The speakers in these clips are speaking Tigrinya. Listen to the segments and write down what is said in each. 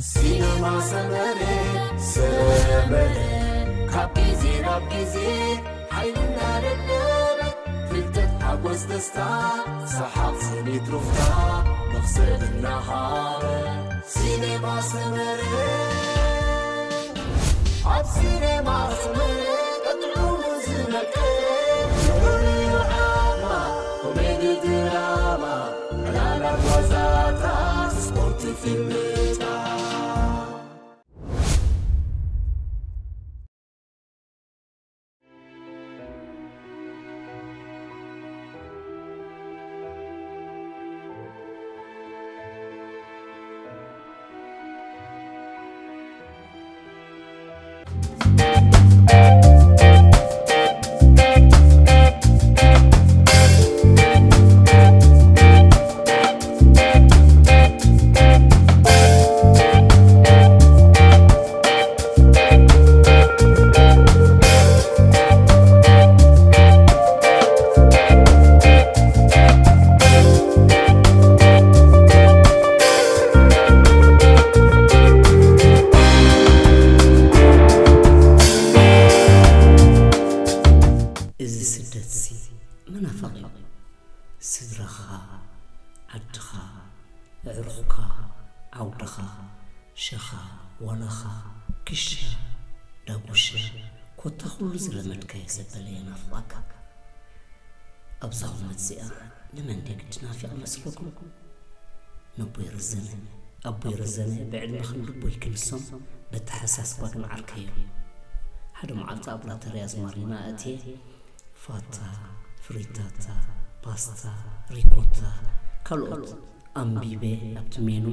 ሲነማ ሰመረ ሰመረ ካብ ግዜ ናብ ግዜ ሓይልና ደደበ ፍልጠት ሓጎስ ደስታ ሰሓቕ ስኒት ሩፍታ መኽሰብ እናሃበ ሲነማ ሰመረ ኣብ ሲነማ ሰመረ ቀጥዑ ዝመቀ ኮሜዲ ድራማ ዕላላት ዋዛታት ስፖርት ፊልምታት እዚ ስደትሲ መናፈቒ እዩ። ስድራኻ፣ ዓድኻ፣ ኣዕሩኽካ፣ ዓውድኻ፣ ሸኻ፣ ዋላኻ፣ ክሻ፣ ዳጉሻ፣ ኮታ ኩሉ ዝለመድካዮ ዘበለ የናፍቐካ። ኣብዛ ኩነት እዚኣ ንመን ድየ ግዲ ናፊቕ መስለኩም? ነቦይ ረዘነ። ኣቦይ ረዘነ ብዕድመ ክንዲ ኣቦይ ክንሶም፣ በተሓሳስባ ግን ዓርከይ እዮም። ሓደ መዓልቲ ኣብ ላተርያ ኣዝማሪኖ ኣእትየ ፋታ፣ ፍሪታታ፣ ፓስታ፣ ሪኮታ፣ ካልኦት ኣንቢበ ኣብቲ ሜኑ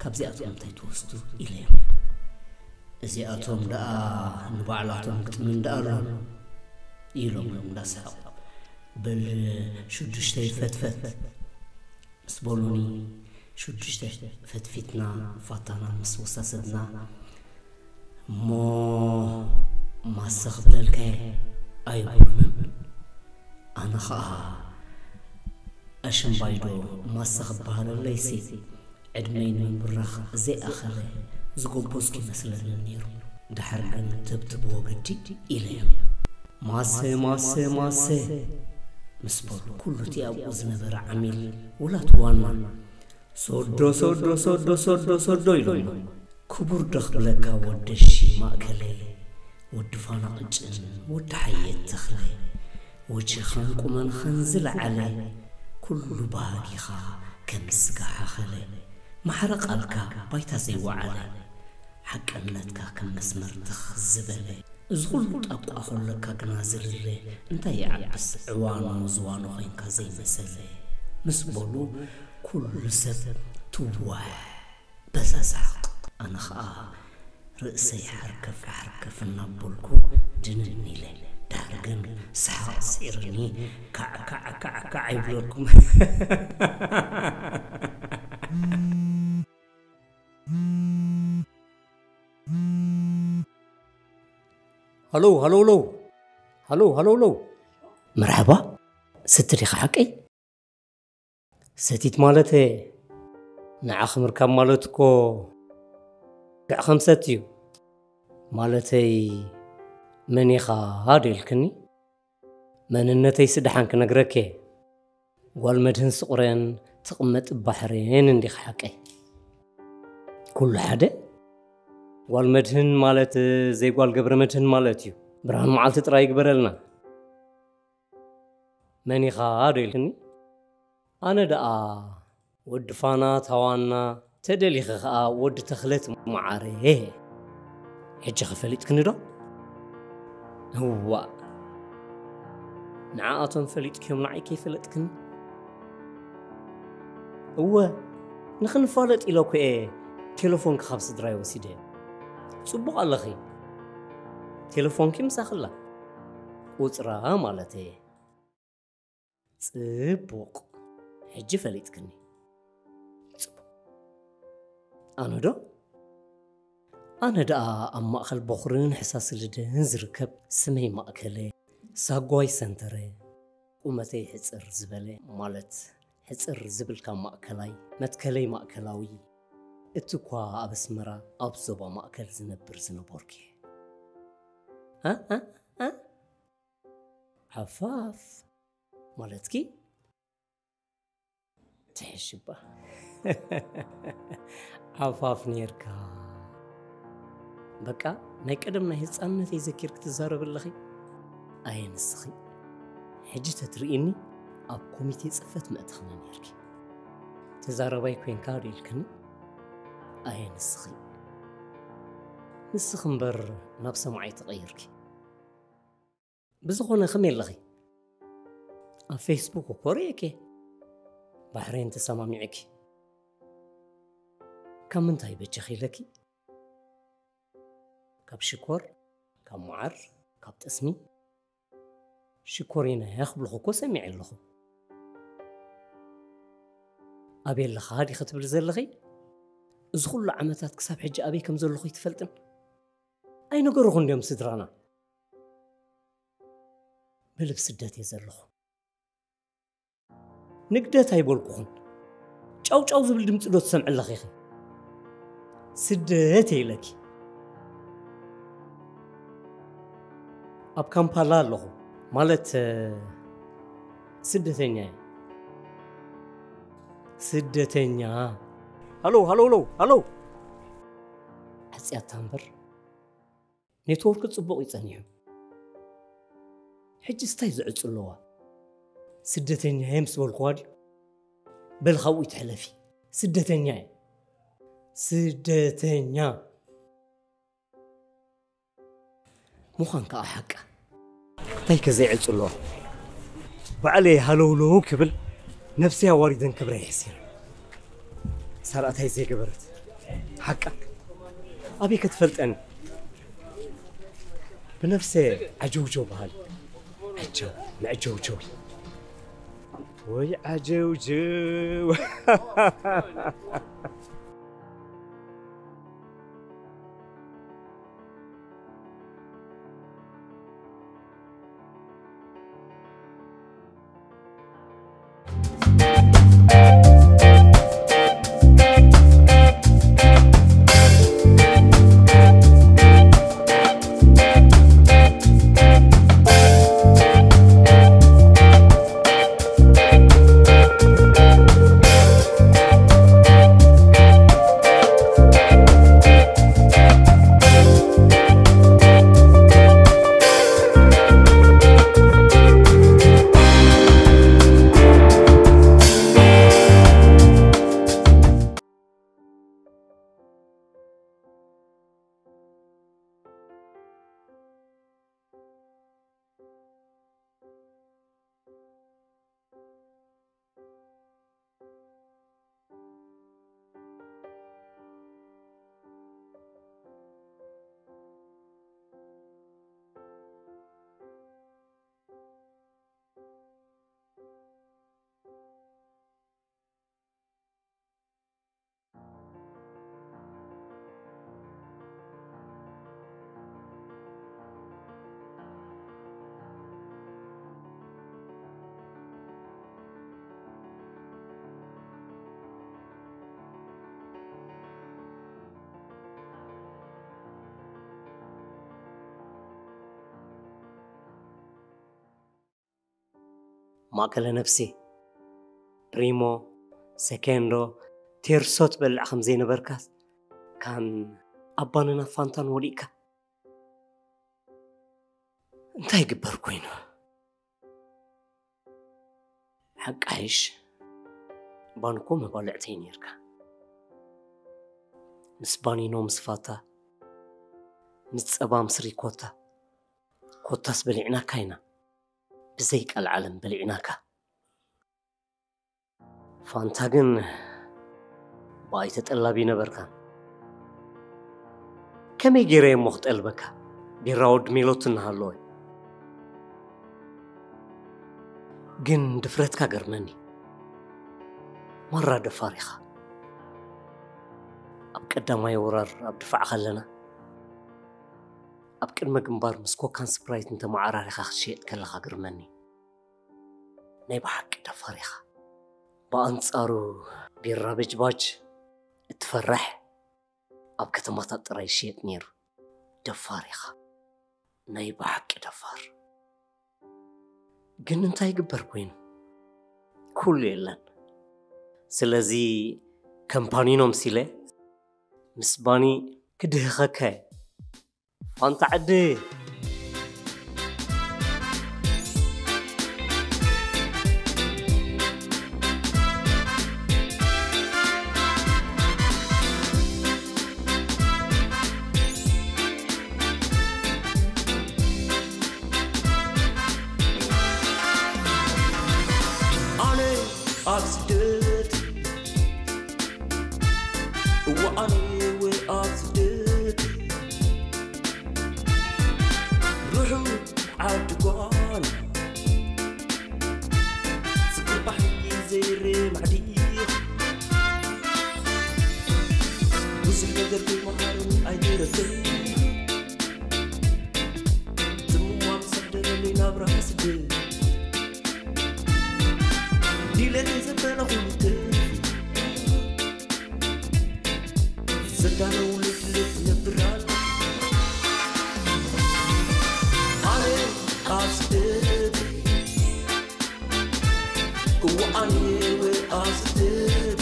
ካብዚኣቶም እንታይ ትወስዱ ኢለዮም። እዚኣቶም ደኣ ንባዕላቶም ግጥሚ እንዳ ኣለዎም ኢሎም እዮም እንዳሰሓቑ። በል ሽዱሽተ ይፈትፈት ምስ በሉኒ ሽዱሽተ ፈትፊትና ፋታና ምስ ወሳሰድና እሞ ማሰ ክብለልካየ ኣይብሉንን። ኣነ ኸኣ ኣሽምባይዶ ማሰ ክበሃለለይሲ ዕድመይ ንምብራኽ ዘይኣኸለ ዝጎበዝኩ ይመስለኒ ነይሩ። ደሓር ግን ተብትብዎ ግዲ ኢለዮም። ማሰ ማሰ ማሰ ምስ በሉ ኩሉ እቲ ኣብኡ ዝነበረ ዓሚል ውላት ዋና ሶዶ ሶዶ ሶዶ ሶዶ ሶዶ ኢሎሞ። ክቡር ዶ ክብለካ ወደሺ ማእከለይ፣ ወዲ ፋና ቅጭን፣ ወዲ ሓየት ተኽለ፣ ወጅህኻን ቁመናኻን ዝለዓለ፣ ኩሉ ባህጊኻ ከም ስጋ ሓኸለ፣ ማሕረ ቃልካ ባይታ ዘይወዓለ፣ ሓቅነትካ ከም መስመር ትኽ ዝበለ፣ እዚ ኩሉ ጣቋ ከለካ ግና ዝልለ፣ እንታይ ይዓብስ ዕዋኑ ዝዋኑ ኮይንካ ዘይመሰለ፣ ምስ በሉ ኩሉ ሰብ ትዋሕ። በዛ ሰሓቕ ኣነ ኸኣ ርእሰይ ሓርከፍ ሓርከፍ እናበልኩ ድንን ኢለ። ድሓር ግን ሰሓቕ ስዒሩኒ ካዕ ካዕ ካዕ ካዕ ይብለኩም። ሃሎ ሃሎ ሃሎ ሃሎ ሃሎ ሃሎ። መርሓባ፣ ስቲ ዲኻ ሓቀይ? ሰቲት ማለተ ንዓኺ ምርካብ ማለት እኮ ልክዕ ከም ሰቲ እዩ። ማለተይ መን ኢኻ ዶ ኢልክኒ? መንነተይስ ደሓን ክነግረኪ እየ። ጓል መድህን ስቑረን ትቕመጥ ባሕሬን እንዲኻ ሓቀይ። ኩሉ ሓደ። ጓል መድህን ማለት ዘይጓል ገብረ መድህን ማለት እዩ። ብርሃን መዓልቲ ጥራይ ይግበረልና። መን ኢኻ ዶ ኢልክኒ? ኣነ ደኣ ወዲ ፋና ታዋና፣ ተደሊኺ ኸኣ ወዲ ተኽለት መዓረ። ሕጂ ኸ ፈሊጥክኒ ዶ? እዋእ፣ ንዓኣቶም ፈሊጥክዮም ንዓይ ከይፈለጥክኒ? እወ፣ ንኽንፋለጥ ኢለ እኮ እየ ቴሌፎንኪ ካብ ስድራይ ወሲደ። ጽቡቕ ኣለኺ። ቴሌፎንኪ ምሳኺ ኣላ። ቁጽራ ማለተየ። ጽቡቕ። ሕጂ ፈሊጥክኒ። ጽቡቕ። ኣነ ዶ? ኣነ ደኣ ኣብ ማእከል በኹርን ሕሳስ ልደን ዝርከብ ስመይ ማእከለ፣ ሳጓይ ሰንተረ፣ ቁመተይ ሕጽር ዝበለ፣ ማለት ሕጽር ዝብል ካብ ማእከላይ፣ መትከለይ ማእከላዊ፣ እቲ እኳ ኣብ ኣስመራ ኣብ ዞባ ማእከል ዝነብር ዝነበርኩ እየ። እ? እ? እ? ሓፋፍ ማለትኪ? ትሕሽባ። ሓፋፍ ኔርካ። በቃ ናይ ቀደም ናይ ህፃንነተይ ዘኪርክ ትዛረብ ኣለኺ? ኣየ ንስኺ። ሕጂ ተትርእኒ ኣብ ኮሚቴ ጽፈት መእተኽኒ ኔርኪ። ተዛረባይ ኮንካ ዶ ኢልክኒ? ኣየ ንስኺ። ንስኺ እምበር ናብ ሰማዓይ ተቐይርኪ። ብዝኾነ ከመይ ኣለኺ? ኣብ ፌስቡክ እኮ ርእየኪ። ባሕሬን ተሰማሚዕኪ። ካብ ምንታይ በጃኺ ኢለኪ? ካብ ሽኮር፣ ካብ መዓር፣ ካብ ጠስሚ። ሽኮሪና እያ ክብልኹ እኮ ሰሚዐ ኣለኹ። ኣበይ ኣለኻ ዲኺ ትብል ዘለኺ? እዚ ኩሉ ዓመታት ክሳብ ሕጂ ኣበይ ከም ዘለኹ ኣይትፈልጥን? ኣይነገሩኹን ድዮም ስድራና? በልብ ስደት እየ ዘለኹ። ንግደት ኣይበልኩኹን። ጫው ጫው ዝብል ድምፂ ዶ ትሰምዒ ኣለኺ ኢኺ? ስደት እየ ኢለኪ። ኣብ ካምፓላ ኣለኹ። ማለት፣ እ፣ ስደተኛ እየ። ስደተኛ። ሃሎ፣ ሃሎ፣ ሃሎ፣ ሃሎ። ሕፅያታ እምበር። ኔትወርክ ጽቡቕ እዩ ጸኒሑ። ሕጂስ እንታይ ዝዕጹ ኣለዋ? ስደተኛ እየ ምስ በልኩዋ ድዩ? በል ካብኡ ይትሕለፊ። ስደተኛ እየ። ስደተኛ ምዃን ከኣ ሓቃ። እንታይ ከ ዘይዕጹ ኣለዋ? ባዕለይ ሃለውለው ክብል ነፍሰይ ኣዋሪደን ክብረይ ኣሕሲረን። ሳራታይ ዘይገበረት ሓቃ ኣበይ ከትፈልጠኒ? ብነፍሰ ዓጀውጀው በሃል። ዓጀው መዕጀውጀው ወይ ዓጀውጀው። ማእከለ ነፍሲ፣ ፕሪሞ፣ ሰኬንዶ፣ ቴርሶ ትበልዕ ከም ዘይነበርካስ፣ ካን ኣብ ባንና ፋንታን ወዲቕካ። እንታይ ይግበር ኮይኑ? ሓቃይሽ፣ ባንኮ መባልዕተይ ኔርካ። ምስ ባኒኖ፣ ምስ ፋታ፣ ምስ ጸባ፣ ምስ ሪኮታ፣ ኮታስ በሊዕናካ ኢና። ብዘይ ቃል ዓለም በሊዕናካ። ፋንታ ግን ብኣይ ተጠላቢ ነበርካ። ከመይ ገይረ እሞ ክጠልበካ? ቢራ ወዲ ሜሎት እናሃለወ። ግን ድፍረትካ ገርመኒ። ማራ ደፋር ኢኻ። ኣብ ቀዳማይ ወራር ኣብ ድፋዕ ከለና፣ ኣብ ቅድመ ግንባር ምስ ኮካን ስፕራይት እንተመዓራሪኻ ክትሸየጥ ከለኻ ግርመኒ። ናይ ብሓቂ ደፋር ኢኻ። ብኣንጻሩ ቢራ በጅባጅ እትፈርሕ፣ ኣብ ከተማታት ጥራይ ይሽየጥ ነይሩ። ደፋር ኢኻ፣ ናይ ብሓቂ ደፋር። ግን እንታይ ይግበር ኮይኑ? ኩሉ የለን። ስለዚ ከም ፓኒኖ ምሲለ ምስ ባኒ ክድህኸካ እየ። ፋንታ ዕዲ። ኣነ ኣብ ስደት፣ እወ ኣነ እወ ኣብ ስደት፣ ርሑቕ ዓዲ ጓና፣ ስግር ባሕሪ ዘይረ ማዕዲ፣ ብዙሕ ነገር ከይመሃርን ኣይተረፍን። ጽምዋ ምስ ኣደረለይ ናብራ ስደት፣ ድሌተይ ዘበለ ኩሉ ተሪፉ፣ ዘዳለዉ ልፍልፍ ነብር ኣሎ። ኣነ ኣብ ስደት፣ እወ ኣነ እወ ኣብ ስደት፣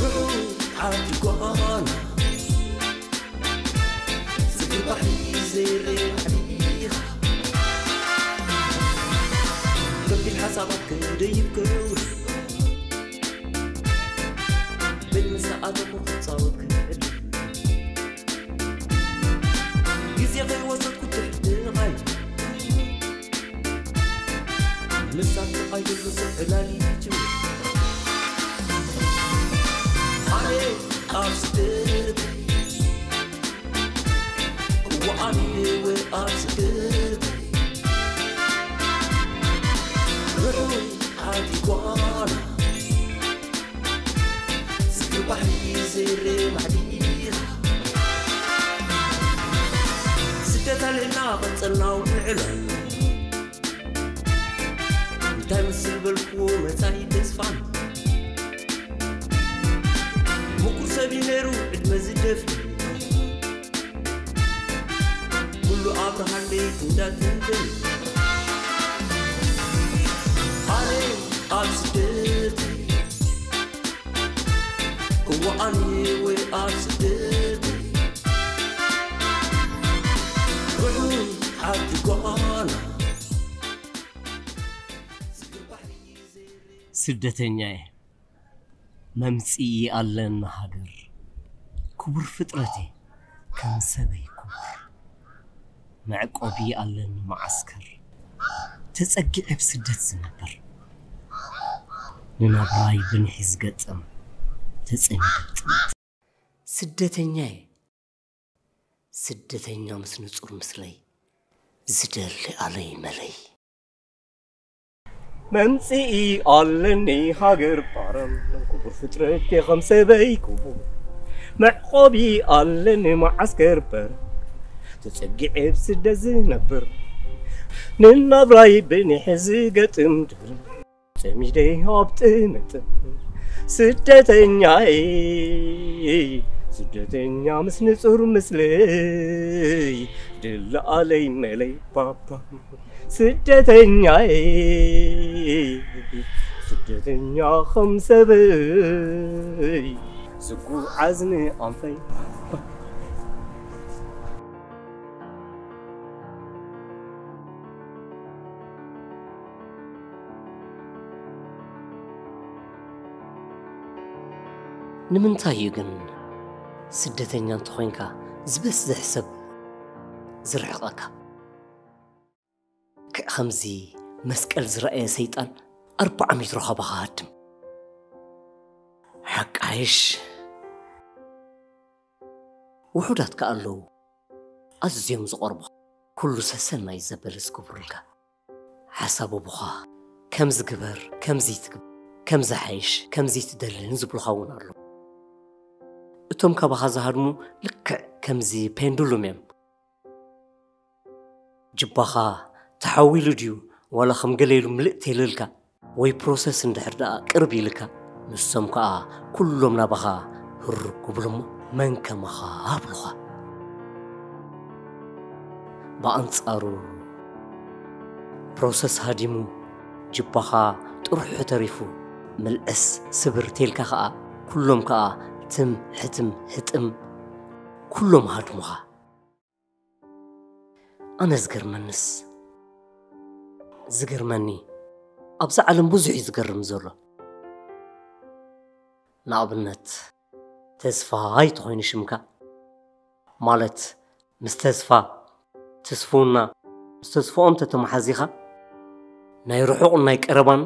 ርሑቕ ዓዲ ጓና፣ ዝግባሕ ዘይረ ዓዲኻ፣ ከቢድ ሓሳባት ክደይብ ክውል፣ ቤት ምስ ኣተኹ ክጻወት ክዕል፣ ግዜ ከይወሰድኩ ትሕቲ ቓይ፣ ምሳት ቃይሉ ስዕላሊ ይጅምር። ኣነ ኣብ ስደት፣ እወ ኣነ እወ ኣብ ስደት፣ ርሑቕ ዓዲ ጓና፣ ዝግባሕ ዘይረ ማዕዲኻ፣ ስደት ኣልዕልና ቀጸልና ውዕላል። እንታይ ምስል በልክዎ መጻኢ ተስፋን፣ ምቁር ሰብ እዩ ነይሩ ዕድመ ዝደፍን፣ ኩሉ ኣብርሃለይ እንዳትንትን። ኣነ ኣብ ስደት፣ እወ ኣነ እወ ኣብ ስደት፣ ርሑቕ ዓዲ ጓና፣ ስደተኛየ፣ መምጽኢ ኣለኒ ሃገር፣ ክቡር ፍጥረቴ፣ ከም ሰበይ ክቡር፣ መዕቆቢ ኣለኒ መዓስከር፣ ተጸጊዐ ብስደት ዝነብር፣ ንናብራይ ብንሒ ዝገጥም፣ ተጸሚደ ጥምት። ስደተኛየ፣ ስደተኛ ምስ ንጹር ምስለይ፣ ዝደሊ ኣለይ መለይ። መምጽኢ ኣለኒ ሃገር ባረም፣ ክቡር ፍጥረቴ ከም ሰበይ ክቡር፣ መዕቆቢ ኣለኒ መዓስከር በር፣ ተጸጊዐ ብስደት ዝነብር፣ ንናብራይ ብኒሕ ዝገጥም ድር፣ ጸሚደ ኣብ ጥምጥም። ስደተኛየ፣ ስደተኛ ምስ ንጹር ምስለይ፣ ድሊ ኣለይ መለይ ባባ። ስደተኛየ፣ ስደተኛ ከም ሰበይ፣ ዝጉዓዝ ንኣንፈይ። ንምንታይ እዩ ግን ስደተኛ እንተኾይንካ ዝበዝሕ ሰብ ዝርሕቐካ? ክዕ ከምዚ መስቀል ዝረኣየ ሰይጣን ኣርብዓ ሜትሮ ካባኻ ሃድም። ሓቃይሽ ውሑዳት ከኣ ኣለዉ ኣዝዮም ዝቐርቡ፣ ኩሉ ሰሰናይ ዘበለ ዝገብሩልካ። ሓሳብ ኣቦኻ ከምዚ ግበር፣ ከምዚ ትግብ-፣ ከምዚ ሓይሽ፣ ከምዚ ትደልን ዝብሉኻ እውን ኣለዉ። እቶም ካባኻ ዝሃድሙ ልክዕ ከምዚ ፔንዱሉም እዮም። ጅባኻ ተሓዊሉ ድዩ ዋላ ከም ገለ ኢሉ ምልእ ተይልልካ ወይ ፕሮሰስ እንድሕር ደኣ ቅርብ ኢልካ ንሶም ከኣ ኩሎም ናባኻ ህሩግ ክብሉ እሞ፣ "መን ከማኻ?" ኣብሉኻ። ብኣንጻሩ፣ ፕሮሰስ ሃዲሙ፣ ጅባኻ ጥርሑ ተሪፉ፣ ምልዕስ ስብር ቴልካ ከኣ፣ ኩሎም ከኣ ትም ሕትም ህጥም፣ ኩሎም ሃድሙኻ። ኣነ ዝገርመንስ፣ ዝገርመኒ፣ ኣብዛ ዓለም ብዙሕ እዩ ዝገርም ዘሎ። ንኣብነት፣ ተስፋ ኣይተኾይኑ ሽምካ። ማለት፣ ምስ ተስፋ፣ ትስፍውና፣ ምስ ተስፍኦም ተተመሓዚኻ፣ ናይ ርሑቕን ናይ ቀረባን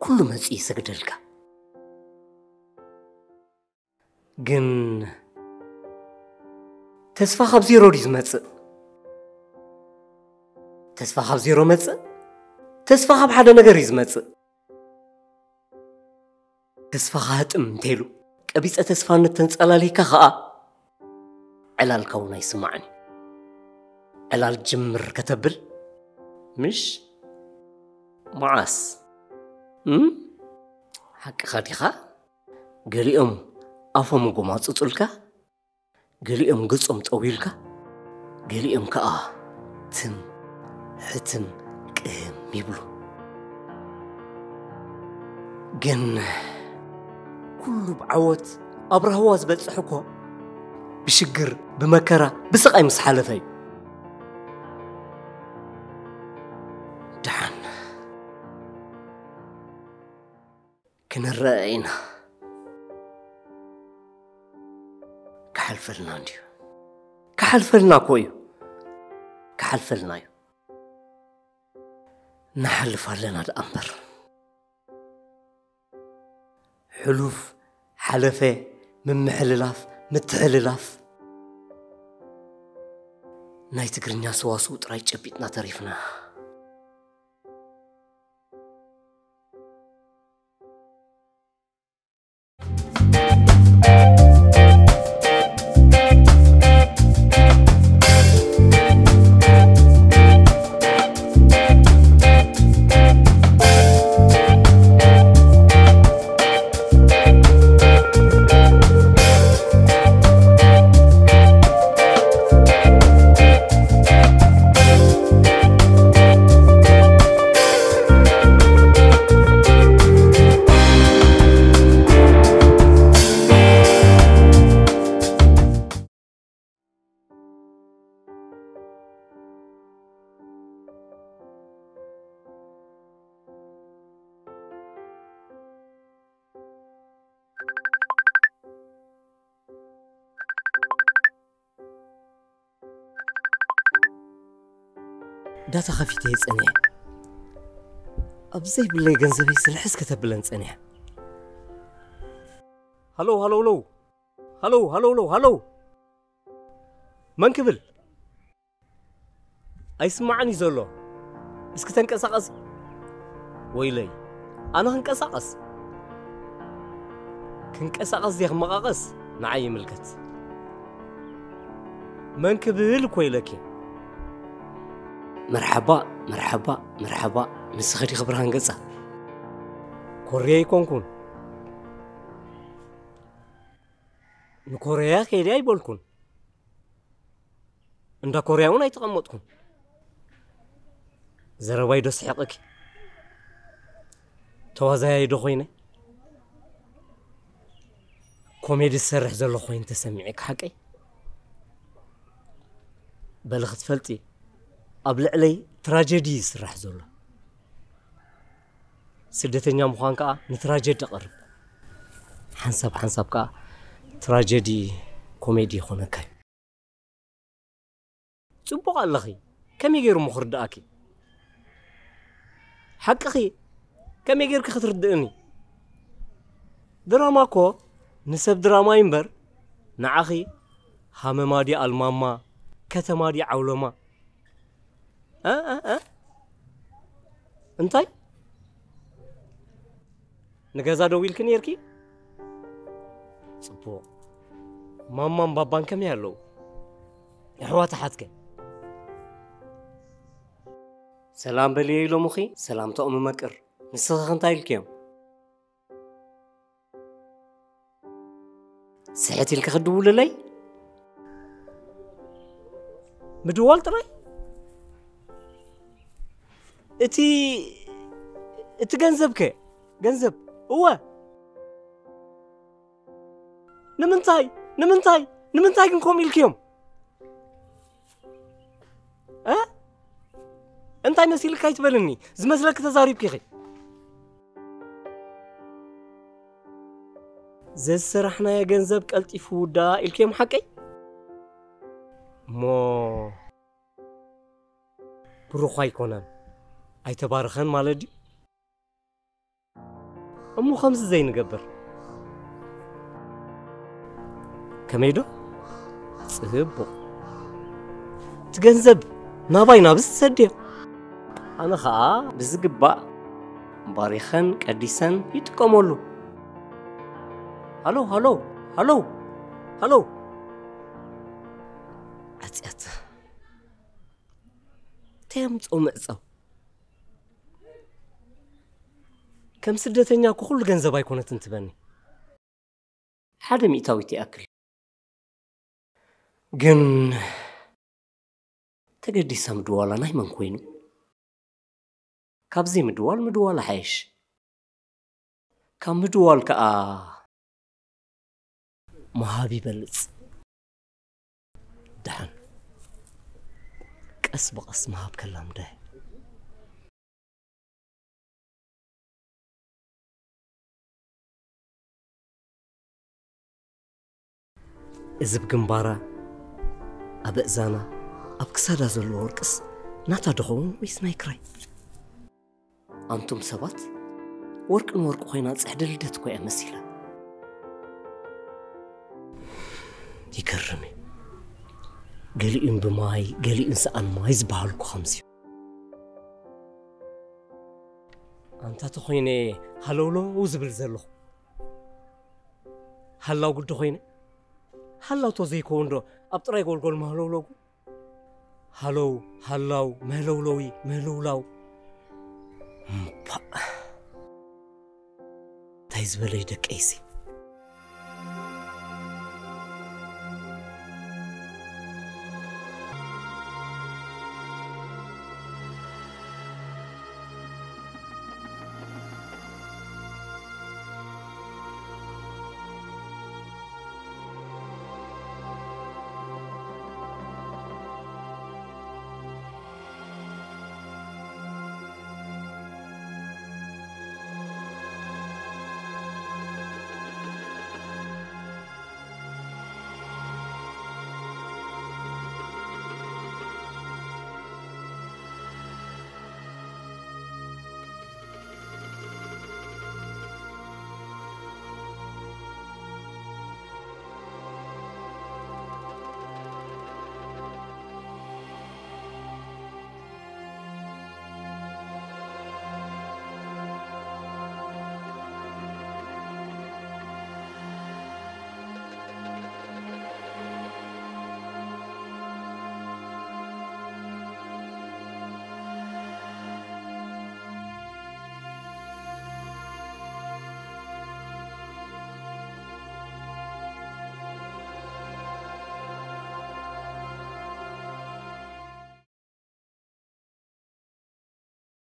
ኩሉ መጺኡ ይሰግደልካ። ግን ተስፋ ካብ ዜሮ ድዩ ዝመጽእ? ተስፋ ካብ ዜሮ መጽእ? ተስፋ ካብ ሓደ ነገር እዩ ዝመጽእ። ተስፋኻ ህጥም እንተይሉ፣ ቀቢጸ ተስፋነት ተንጸላሊካ ኸኣ፣ ዕላልካ እውን ኣይስማዕን እዩ። ዕላል ጅምር ከተብል፣ ምሽ? መዓስ? እም? ሓቅኻ ዲኻ? ገሊኦም ኣፎም ጎማጽጹልካ፣ ገሊኦም ገጾም ጠውዩልካ፣ ገሊኦም ከኣ ትም ሕትም ቅህም ይብሉ። ግን ኩሉ ብዓወት ኣብ ራህዋ ዝበጽሕ እኮ ብሽግር፣ ብመከራ፣ ብስቓይ ምስ ሓለፈ እዩ። ደሓን ክንረአ ኢና። ክሓልፈልና እንድዩ። ክሓልፈልና እኮ እዩ። ክሓልፈልና እዩ። ንሓልፍ ኣለና ደኣ እምበር። ሕሉፍ ሓለፈ፣ ምምሕልላፍ፣ ምትሕልላፍ፣ ናይ ትግርኛ ሰዋስው ጥራይ ጨቢጥና ተሪፍና። ዳታ ከፊተ እየ ጸኒሐ። ኣብ ዘይብለይ ገንዘበይ ስልሕስ ከተብለን ጸኒሐ። ሃሎ፣ ሃሎ፣ ሃሎ። ሃሎ፣ ሃሎ፣ ሃሎ፣ ሃሎ። መን ክብል? ኣይስማዕን እዩ ዘሎ። እስኪ ተንቀሳቐሲ። ወይለይ፣ ኣነ ክንቀሳቐስ? ክንቀሳቐስ ድየ ክመቓቐስ? ንዓይ ይምልከት። መን ክብል እኮ ኢለኪ። መርሓባ፣ መርሓባ፣ መርሓባ። ንስኺ ዲኺ ብርሃን ገጻ? ኮርየ ኣይኮንኩን። ንኮርያ ከይደ ኣይበልኩን። እንዳ ኮርያ እውን ኣይተቐመጥኩን። ዘረባይ ዶ ስሕቕኪ? ተዋዛያይ ዶ ኮይነ? ኮሜዲ ዝሰርሕ ዘሎ ኮይኑ ተሰሚዑኪ ሓቀይ? በሊ ክትፈልጢ፣ ኣብ ልዕለይ ትራጀዲ እዩ ዝስራሕ ዘሎ። ስደተኛ ምዃን ከኣ ንትራጀዲ ቀርብ። ሓንሳብ ሓንሳብ ከኣ ትራጀዲ ኮሜዲ ይኾነካ እዩ። ጽቡቕ ኣለኺ። ከመይ ገይሩ እሞ ክርድኣኪ? ሓቅኺ። ከመይ ጌርኪ ክትርድእኒ? ድራማ እኮ ንሰብ ድራማ እዩ እምበር፣ ንዓኺ ሃመማ ድዩ ኣልማማ፣ ከተማ ድዩ ዓውሎማ? እ፣ እ፣ እ? እንታይ? ንገዛ ደው ኢልኪ ኔርኪ? ጽቡቕ። ማማን ባባን ከመይ ኣለዉ? ኣሕዋት ኣሓትከ? ሰላም በልዮ ኢሎሙኺ? ሰላምታኦም እመቅር። ንስኺ ኸ እንታይ ኢልክዮም? ስሕት ኢልካ ክትድውልለይ? ምድዋል ጥራይ? እቲ እቲ ገንዘብ ከ? ገንዘብ? እወ። ንምንታይ? ንምንታይ? ንምንታይ ግን ከምኡ ኢልክዮም? እ? እንታይ መሲልካ ኣይትበልኒ። ዝመስለኪ ተዛሪብኪ ኢኺ። ዘዝሰራሕናዮ ገንዘብ ቀልጢፉ ውዳእ ኢልክዮም ሓቀይ? እሞ ብሩኽ ኣይኮነን፣ ኣይተባረኸን ማለት ድዩ? እሞ ከምዚ ዘይንገብር። ከመይ ዶ? ጽቡቕ። እቲ ገንዘብ ናባይ ናብ ዝሰድዮ። ኣነ ኸኣ ብዝግባእ ባሪኸን ቀዲሰን ይጥቀመሉ። ሃሎ፣ ሃሎ፣ ሃሎ፣ ሃሎ። ዓጽያት። እንታይ ኣምጽኦ ምዕጻው? ከም ስደተኛ እኮ ኩሉ ገንዘብ ኣይኮነትን ትበኒ። ሓደ ሚእታዊት ይኣክል። ግን ተገዲሳ ምድዋላ ናይ መን ኮይኑ? ካብዚ ምድዋል ምድዋል ሓይሽ። ካብ ምድዋል ከኣ ምሃብ ይበልጽ። ደሓን ቀስ ብቐስ ምሃብ ከላምደ። እዚ ብግንባራ፣ ኣብ እእዛና፣ ኣብ ክሳዳ ዘሎ ወርቅስ ናታ ድኸውን ወይስ ናይ ክራይ? ኣንቱም ሰባት፣ ወርቂ ንወርቂ ኮይና ጽሕዲ ልደት እኮ እያ መሲላ። ይገርም እዩ። ገሊኡን ብማይ፣ ገሊኡን ሰኣን ማይ ዝበሃል እኮ ከምዚ እዩ። ኣንታ ተኾይነ ሃለውለው ዝብል ዘለኹ። ሃላው ግዲ ኾይነ? ሃላው ተዘይከውን ዶ ኣብ ጥራይ ጎልጎል መህለውለጉ? ሃለው፣ ሃላው፣ መህለውለዊ፣ ምህልውላው። እምባእ። እንታይ ዝበለ እዩ ደቀይሲ?